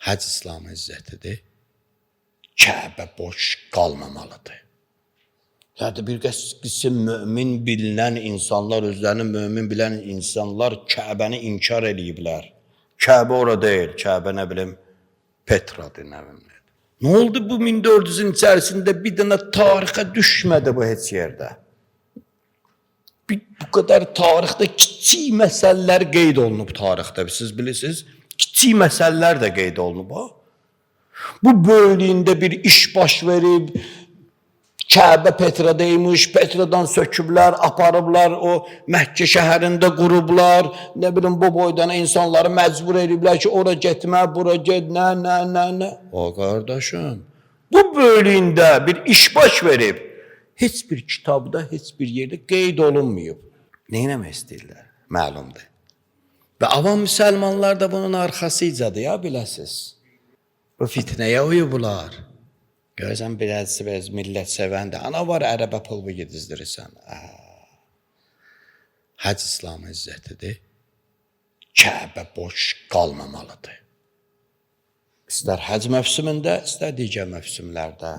Həcc İslamın izzətidir. Kəbə boş qalmamalıdır. Hətta bir qism mömin bilinən insanlar, özlərini mömin bilən insanlar Kəbəni inkar eləyiblər. Kəbə ora deyil, Kəbə nə bilim Petradır, nə bilim. Nədir. Nə oldu bu 1400-ün içərisində bir dənə tarixə düşmədi bu heç yerdə. Bu qədər tarixdə kiçik məsələlər qeyd olunub tarixdə. Siz bilirsiniz, kiçik məsələlər də qeyd olunub ha. Bu böyüklüyündə bir iş baş verib, Kəbə Petradaymış, Petradan söküblər, aparıblar, o Məkkə şəhərində qurublar, nə bilim bu boydan insanları məcbur ediblər ki, ora getmə, bura get, nə, nə, nə, nə. O qardaşım, bu böyüklüyündə bir iş baş verib. Heç bir kitabda, heç bir yerdə qeyd olunmayıb. Nə etmək istəyirlər? Məlumdur. Və avam müsəlmanlar da bunun arxasıcadır ya, biləsiz. Bu fitnəyə uyublar. Görürsən biraz, biraz millət sevəndir. Ana var ərəbə pul bu gedizdirirsən. Həcc İslamın izzətidir. Kəbə boş qalmamalıdır. İstər həcc mövsümündə, istər digər mövsümlərdə.